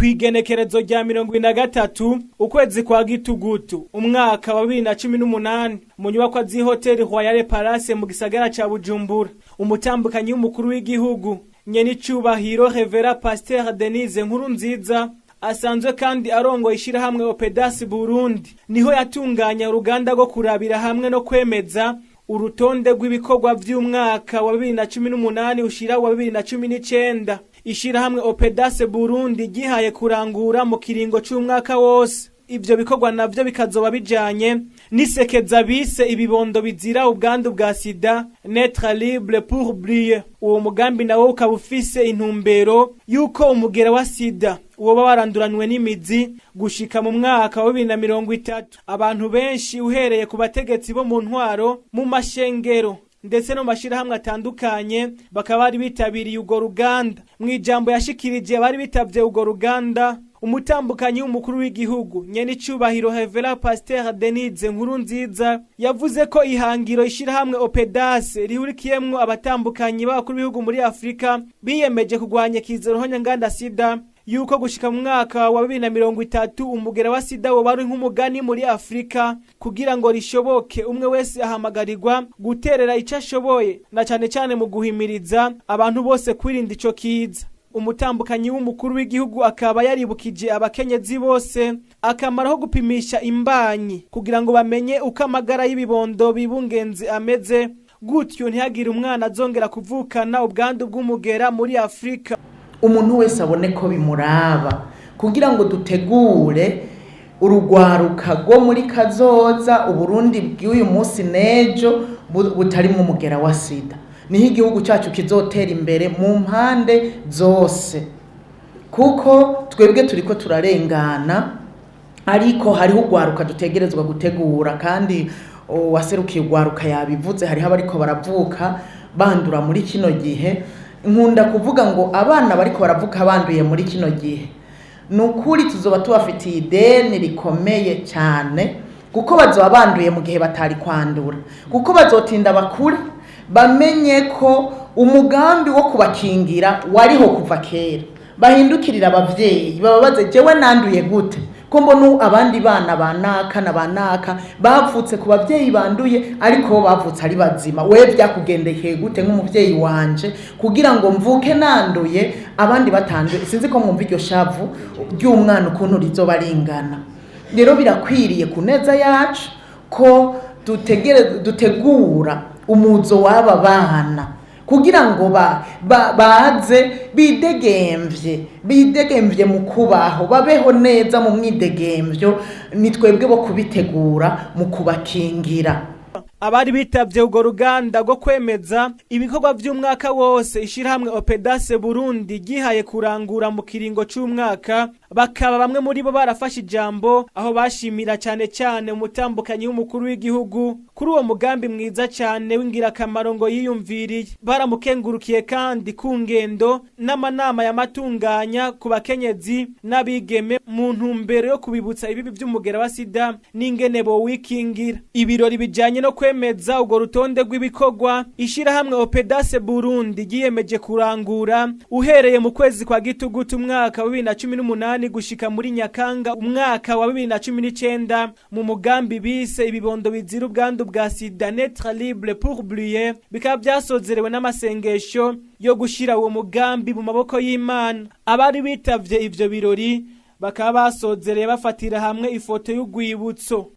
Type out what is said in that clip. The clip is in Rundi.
Kw'igenekerezo rya 23 ukwezi kwa Gitugutu umwaka wa 2018, mu nyubakwa z'ihoteli Royal Palace mu gisagara ca Bujumbura, umutambukanyi w'umukuru w'igihugu, nyenicubahiro Révérend Pasteur Denise Nkurunziza, asanzwe kandi arongoye ishirahamwe Opedas Burundi, niho yatunganya uruganda rwo kurabira hamwe no kwemeza urutonde rw'ibikorwa vy'umwaka wa 2018 ushira wa 2019 ishirahamwe Opedas Burundi gihaye kurangura mu kiringo c'umwaka wose. Ivyo bikorwa navyo bikazoba bijanye n'isekeza bise "Ibibondo bizira ubwandu bwa sida", "Naître libre pour briller". Uwo mugambi nawo ukaba ufise intumbero yuko umugera wa sida woba waranduranywe n'imizi gushika mu mwaka wa 2030. Abantu benshi, uhereye ku bategetsi bo mu ntwaro, mu mashengero ndetse no mu mashirahamwe atandukanye, bakaba bari bitabiriye urwo ruganda. Mu ijambo yashikirije bari bitavye urwo ruganda, umutambukanyi w'umukuru w'igihugu, nyenicubahiro Révérend Pasteur Denise Nkurunziza, yavuze ko ihangiro ishirahamwe Opedas rihurikiyemwo abatambukanyi b'abakuru b'ibihugu muri Afurika biyemeje kugwanya ikiza ruhonyanganda sida, yuko gushika mu mwaka wa 2030 umugera wa sida woba ari nk'umugani muri Afurika. Kugira ngo rishoboke, umwe wese ahamagarirwa guterera ico ashoboye, na cane cane mu guhimiriza abantu bose kwirinda ico kiza. Umutambukanyi w'umukuru w'igihugu akaba yaribukije abakenyezi bose akamaro ko gupimisha imbanyi kugira ngo bamenye uko amagara y'ibibondo bibungenze ameze, gutyo ntihagire umwana azongera kuvukana ubwandu bw'umugera muri Afurika. Umuntu wese abone ko bimuraba, kugira ngo dutegure urugwaruka rwo muri kazoza, Uburundi bw'uyu munsi n'ejo butarimwo umugera wa sida. Niho igihugu cyacu kizotera imbere mu mpande zose, kuko twebwe turiko turarengana, ariko hariho urwaruka dutegerezwa gutegura. Kandi uwaserukiye urwaruka yabivuze, hariho abariko baravuka bandura muri kino gihe. Nkunda kuvuga ngo abana bariko baravuka banduye muri kino gihe, ni ukuri tuzoba tubafitiye ideni rikomeye cyane, kuko bazoba banduye mu gihe batari kwandura, kuko bazotinda bakure bamenye ko umugambi wo kubakingira wariho kuva kera, bahindukirira abavyeyi bababaze: "Jewe nanduye gute, ko mbona abandi bana banaka na banaka bavutse ku bavyeyi banduye, ariko bo bavutse ari bazima? We byakugendekeye gute nk'umuvyeyi wanje kugira ngo mvuke nanduye, abandi batanduye?" Sinzi ko mwumva iryo shavu ry'umwana ukuntu rizoba ringana. Rero birakwiriye ku neza yacu ko dutegura umuzo w'aba bana kugira ngo baze bidegemvye mu kubaho, babeho neza mu mwidegemvyo. Ni twebwe bo kubitegura mu kubakingira. Abari bitavye urwo ruganda rwo kwemeza ibikorwa vy'umwaka wose ishirahamwe Opedas Burundi gihaye kurangura mu kiringo c'umwaka, bakaba bamwe muri bo barafashe ijambo, aho bashimira cane cane umutambukanyi w'umukuru w'igihugu kuri uwo mugambi mwiza cane w'ingirakamaro ngo yiyumviriye. Baramukengurukiye kandi ku ngendo n'amanama yamatunganya ku bakenyezi n'abigeme mu ntumbero yo kubibutsa ibibi vy'umugera wa sida n'ingene bowikingira. Ibirori bijanye no kwemeza urwo rutonde rw'ibikorwa ishirahamwe Opedas Burundi ryiyemeje kurangura uhereye mu kwezi kwa Gitugutu umwaka wa 2018 gushika muri Nyakanga umwaka wa 2019 mu mugambi bise "Ibibondo bizira ubwandu bwa sida", "Naître libre pour briller", bikaba vyasozerewe n'amasengesho yo gushira uwo mugambi mu maboko y'Imana. Abari bitavye ivyo birori bakaba basozereye bafatira hamwe ifoto y'urwibutso.